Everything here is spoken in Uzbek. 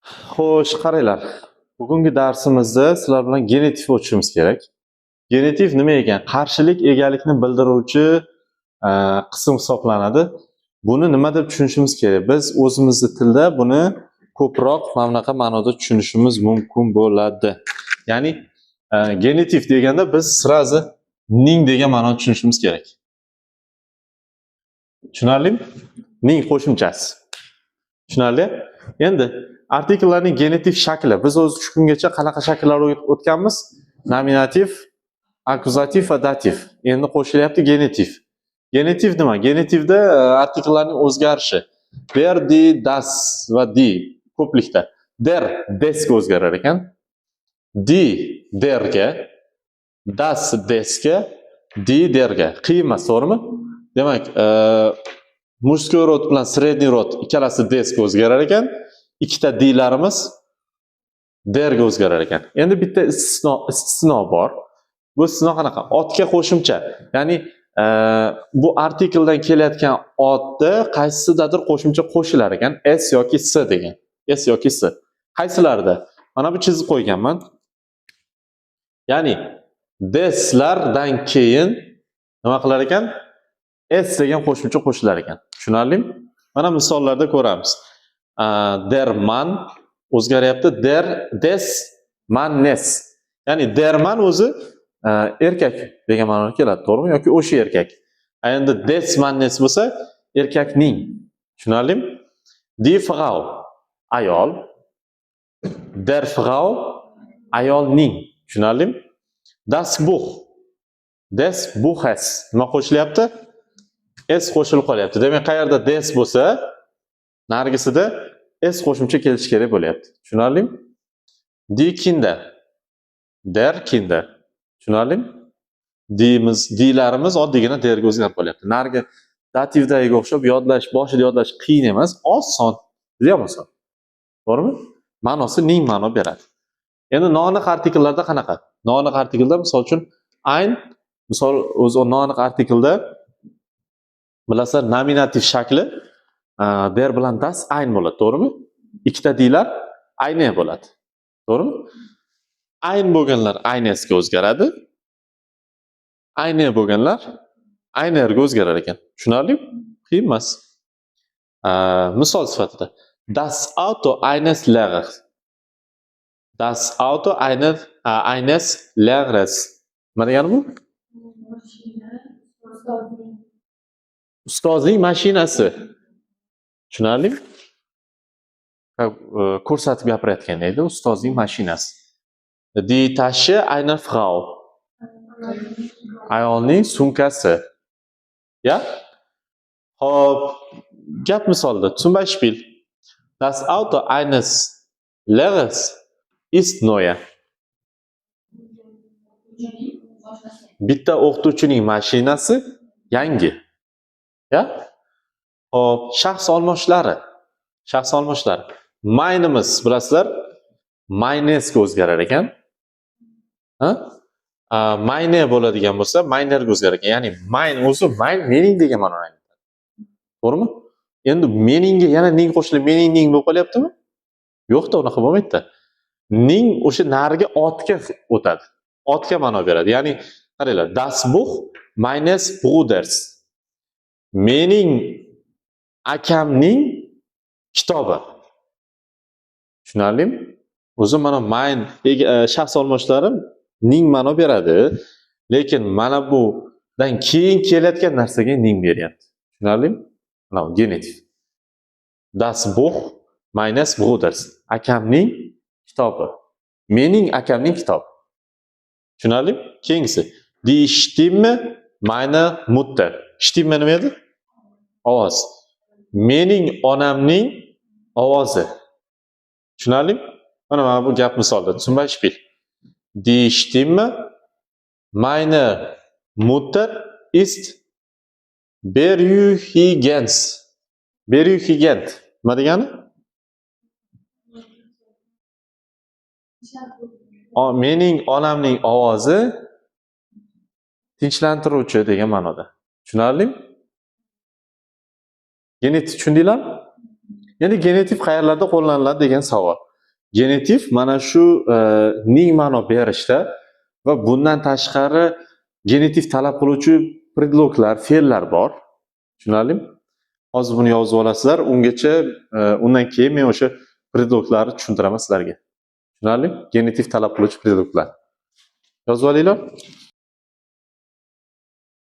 Xo'sh, qaranglar. Bugungi darsimizda sizlar bilan genitiv o'tishimiz kerak. Genitiv nima ekan? Qarshilik egalikni bildiruvchi qism hisoblanadi. Buni nima deb tushunishimiz kerak? Biz o'zimizni tilda buni ko'proq mana bunaqa ma'noda tushunishimiz mumkin bo'ladi. Ya'ni genitiv deganda biz сразу ning degan ma'noni tushunishimiz kerak. Tushunarlimi? Ning qo'shimchasi. Tushunarli? Endi artikllarning genitiv shakli. Biz o'zi shu kungacha qanaqa shakllar o'tganmiz? Nominativ, akkuzativ va dativ. Endi qo'shilyapti genitiv. Genitiv nima? Genitivda artikllarning o'zgarishi. Der, die, das va die ko'plikda. Der desga o'zgarar ekan. Die derga, das desga, die derga. Qiyin emas, to'g'rimi? Demak, мужской род bilan средний род ikkalasi desga o'zgarar ekan. Ikkita dielarimiz derga o'zgarar ekan. Endi bitta istisno bor. Bu istisno qanaqa? Otga qo'shimcha. Ya'ni bu artikldan kelayotgan otda qaysidadir qo'shimcha qo'shilar ekan. S yoki S degan. S yoki S. Qaysilarida? Mana bu chizib qo'yganman. Ya'ni deslardan keyin nima qilar ekan? S degan qo'shimcha qo'shilar ekan. Tushunarlimi? Mana misollarda ko'ramiz. Der Mann o'zgaryapti. Der, des Mannes. Ya'ni der Mann o'zi erkak degan ma'noda keladi, to'g'rimi? Yoki o'sha erkak. A endi des Mannes bo'lsa erkakning. Tushunarlimi? Die Frau ayol, der Frau ayolning. Tushunarlimi? Das Buch, des Buches nima qo'shilyapti? S qo'shilib qolyapti. Demak, qayerda des bo'lsa, narigisida s qo'shimcha kelishi kerak bo'lyapti. Tushunarlimi? Die Kinder, der Kinder. Tushunarlimi? Die'miz, dielarimiz oddiygina derga o'zgarib qolyapti. Narigi dativdagiga o'xshab yodlash, boshida yodlash qiyin emas, oson, judayam oson. To'g'rimi? Ma'nosi ning ma'no beradi. Endi noaniq artikllarda qanaqa? Noaniq artiklda, misol uchun, ein, misol, o'zi noaniq artiklda, bilasizlar, nominativ shakli der bilan das ein bo'ladi, to'g'rimi? Ikkita dielar eine bo'ladi. To'g'rimi? Ein bo'lganlar einesga o'zgaradi. Eine bo'lganlar einerga o'zgarar ekan. Tushunarlimi? Qiyin emas. Misol sifatida Das Auto eines Lehrers. Das Auto eines Lehrers. Nima degani bu? Mashina ustozning. Ustozning mashinasi. Tushunarlimi? Ha, ko'rsatib gapirayotgan edi, ustozning mashinasi. Die Tasche einer Frau. Ayolning sumkasi. Ja? Xo'p, gap misolda, zum Beispiel: Das Auto eines Lehrers ist neu. O'qituvchining mashinasi. Bitta o'qituvchining mashinasi yangi. Ja? Xo'p, shaxs olmoshlari. Shaxs olmoshlari. Meinimiz, bilasizlar, meinesga o'zgarar ekan. Ha? Meine bo'ladigan bo'lsa, meinerga o'zgarar ekan. Ya'ni mein o'zi mein mening degan ma'noni anglatadi. To'g'rimi? Endi meningga yana ning qo'shilib mening ning bo'lib qolyaptimi? Yo'q-da, unaqa bo'lmaydi-da. Ning o'sha narigi otga o'tadi. Otga ma'no beradi. Ya'ni qaranglar, das Buch meines Bruders. Mening akamning kitobi. Tushunarlimi? O'zi mana mein shaxs olmoshlari ning ma'no beradi, lekin mana budan keyin kelayotgan narsaga ning beryapti. Tushunarlimi? Mana bu genitiv. Das Buch meines Bruders. Akamning kitobi. Mening akamning kitobi. Tushunarlimi? Keyingisi. Die Stimme meiner Mutter. Stimme nima edi? Ovoz. Mening onamning ovozi. Tushunarlimi? Mana bu gap misolda. Zum Beispiel: Die Stimme meiner Mutter ist beruhigend. Beruhigend. Nima degani? Mening onamning ovozi tinchlantiruvchi degan ma'noda. Tushunarlimi? Genitiv tushundinglarmi? Endi genitiv qayerlarda qo'llaniladi degan savol. Genitiv mana shu ning ma'no berishda va bundan tashqari genitiv talab qiluvchi предлог lar, fe'llar bor. Tushunarlimi? Hozir buni yozib olasizlar. Ungacha undan keyin men o'sha предлог larni tushuntiraman sizlarga. Tushunarlimi? Genitiv talab qiluvchi предлог lar. Yozib olinglar.